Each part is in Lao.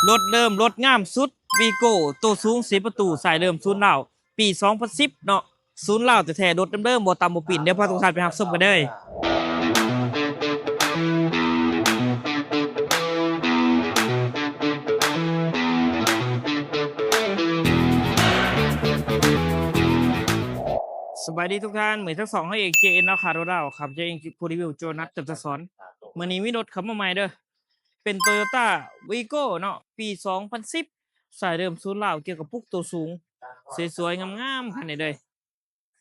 ລົດເດີມ ລົດງາມສຸດ ວີໂກ້ ໂຕສູງສີ່ປະຕູ ສາຍເດີມສູນລາວ ປີສອງພັນສິບເນາະ ສູນລາວແທ້ໆ ລົດເດີມໆ ບໍ່ຕຳບໍ່ປີ້ນ. ດຽວພາທຸກທ່ານໄປຮັບຊົມກັນເດີ. ສະບາຍດີທຸກທ່ານ ມື້ນີ້ທັງສອງເຮົາເອງ ເຈເອັນ ລາວຄ້າລົດລາວ ຂ້າພະເຈົ້າເອງຜູ້ຣີວິວ ໂຈນັດ ຈັນທະສອນ. ມື້ນີ້ມີລົດເຂົ້າມາໃໝ່ເດີ ເປັນໂຕໂຍຕ້າ ວີໂກ້ເນາະ ປີສອງພັນສິບ ສາຍເດີມສູນລາວ ກຽກກະປຸກໂຕສູງ ສວຍໆ ງາມໆ ຄັນນີ້ເດີ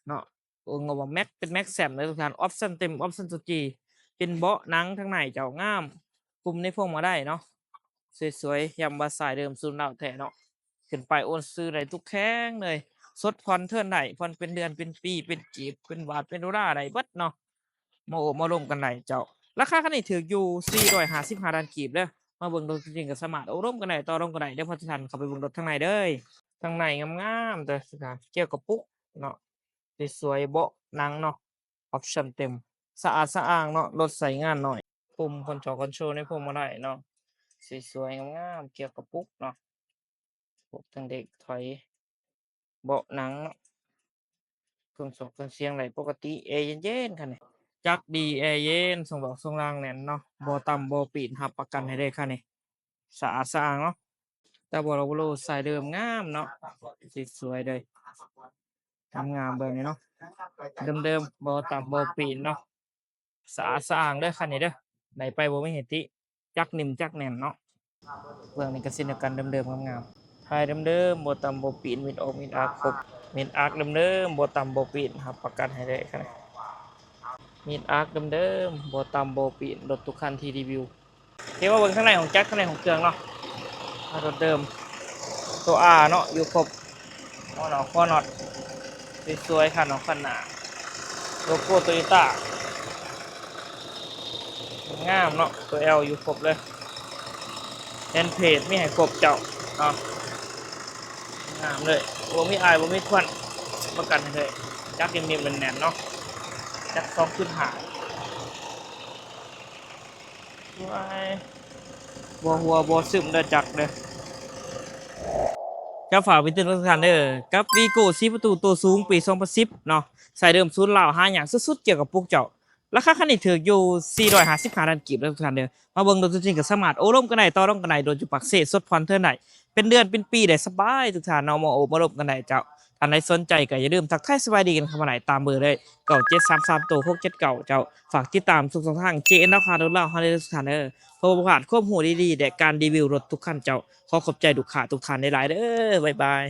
ເນາະ. ໂອ້ ງາມວ່າແມັກ ເປັນແມັກແຊມເດີທຸກທ່ານ ອອບຊັນເຕັມ ອອບຊັນໂຕຈີ ເປັນເບາະໜັງທາງໃນເຈົ້າ ງາມ ປຸ່ມໃນພວງມາໄດເນາະ ສວຍໆ ຢ້ຳວ່າສາຍເດີມສູນລາວແທ້ເນາະ. ຂຶ້ນປ້າຍໂອນຊື່ໄດ້ທຸກແຂວງເລີຍ ສົດຜ່ອນເທີນໄດ້ ຜ່ອນເປັນເດືອນ ເປັນປີ ເປັນກີບ ເປັນບາດ ເປັນໂດລາໄດ້ເບິດເນາະ ມາໂອ້ມາລົມກັນໄດ້ເຈົ້າ. ລາຄາຄັນນີ້ຖືກຢູ່ສີ່ຮ້ອຍຫ້າສິບຫ້າລ້ານກີບເດີ. ມາເບິ່ງໂຕຈິງກໍສາມາດໂອ້ລົມກັນໄດ້ ຕໍ່ລົມກັນໄດ້ເດີ. ພາທຸກທ່ານເຂົ້າໄປເບິ່ງລົດທາງໃນເດີ ທາງໃນງາມໆ ເດີ ກຽກກະປຸກເນາະ ສວຍໆ ເບາະໜັງເນາະ ອອບຊັນເຕັມ ສະອາດສະອ້າງເນາະ ລົດໃຊ້ງານໜ້ອຍ. ປຸ່ມຄອນໂຊລ ຄອນໂຊລໃນພວງມາໄດເນາະ ສວຍໆ ງາມໆ ກຽກກະປຸກເນາະ ພວກທັງເດັກຖອຍ ເບາະໜັງເນາະ ເຄື່ອງສອກເຄື່ອງສຽງໄດ້ປົກກະຕິ ແອເຢັນໆ ຄັນນີ້ ຈັກດີ ແອເຢັນ ຊ່ວງບອກຊ່ວງລ່າງແໜ້ນເນາະ ບໍ່ຕຳບໍ່ປີ້ນ ຮັບປະກັນໃຫ້ເລີຍຄັນນີ້ ສະອາດສະອ້າງເນາະ ຕາໂບໂລໂບໂລ ສາຍເດີມງາມເນາະ ສວຍໆ ເລີຍ ງາມໆ ແບບນີ້ເນາະ ເດີມໆ ບໍ່ຕຳບໍ່ປີ້ນເນາະ ສະອາດສະອ້າງເດີຄັນນີ້ເດີ ໄດ້ໄປບໍ່ມີໃຫ້ຕິ ຈັກໜິ່ມຈັກແໜ້ນເນາະ. ເບື້ອງນີ້ກໍເຊັ່ນດຽວກັນ ເດີມໆ ງາມໆ ທ້າຍເດີມໆ ບໍ່ຕຳບໍ່ປີ້ນ ມິດອອກມິດອາກຄົບ ມິດອາກເດີມໆ ບໍ່ຕຳບໍ່ປີ້ນ ຮັບປະກັນໃຫ້ເລີຍຄັນນີ້ ມິດອາກເດີມໆ ບໍ່ຕຳບໍ່ປີ້ນ ລົດທຸກຄັນທີ່ຣີວິວ. ໂອເຄ ມາເບິ່ງທາງໃນຂອງຈັກ ທາງໃນຂອງເຄື່ອງເນາະ ມາລົດເດີມ ໂຕອາເນາະ ຢູ່ຄົບ ຫົວນອກຫົວນັອດ ສວຍໆ ຄັນອອກຄັນໜ້າ ໂລໂກ້ໂຕໂຍຕ້າ ງາມເນາະ ໂຕແອວຢູ່ຄົບເລີຍ ແຜ່ນເພດມີໃຫ້ຄົບເຈົ້າເນາະ ງາມເລີຍ ບໍ່ມີອາຍບໍ່ມີຄວັນ ປະກັນໃຫ້ເລີຍ ຈັກໜິ່ມໆ ແໜ້ນໆ ເນາະ ຈັກສອງຈຸດຫ້າ ວ້າຍ ບໍ່ຮົ່ວບໍ່ຊຶມເດີຈັກເດີ. ກໍຝາກໄປເຕືອນທຸກທ່ານເດີ ກັບວີໂກ້ສີ່ປະຕູໂຕສູງ ປີສອງພັນສິບເນາະ ສາຍເດີມສູນລາວ ຫາຍາກສຸດໆ ກຽກກະປຸກເຈົ້າ. ລາຄາຄັນນີ້ຖືກຢູ່ສີ່ຮ້ອຍຫ້າສິບຫ້າລ້ານກີບເດີທຸກທ່ານເດີ. ມາເບິ່ງໂຕຈິງກໍສາມາດໂອ້ລົມກັນໄດ້ ຕໍ່ລົມກັນໄດ້ ລົດຢູ່ປາກເຊ ສົດຜ່ອນເທີນໄດ້ ເປັນເດືອນເປັນປີໄດ້ສະບາຍທຸກທ່ານເນາະ ມາໂອ້ມາລົມກັນໄດ້ເຈົ້າ. ທ່ານໃດສົນໃຈກໍຢ່າລືມທັກທາຍສະບາຍດີກັນເຂົ້າມາໄດ້ຕາມເບີເລີຍ ເກົ້າເຈັດສາມສາມໂຕຫົກເຈັດເກົ້າເຈົ້າ. ຝາກຕິດຕາມທຸກຊ່ອງທາງ ເຈເອັນ ລາວຄ້າລົດລາວເຮົາເດີທຸກທ່ານເດີ ເພື່ອບໍ່ພາດຄວາມຮູ້ດີໆ ແລະ ການຣີວິວລົດທຸກຄັນເຈົ້າ. ຂໍຂອບໃຈລູກຄ້າທຸກທ່ານຫຼາຍໆເດີ. ບາຍບາຍ.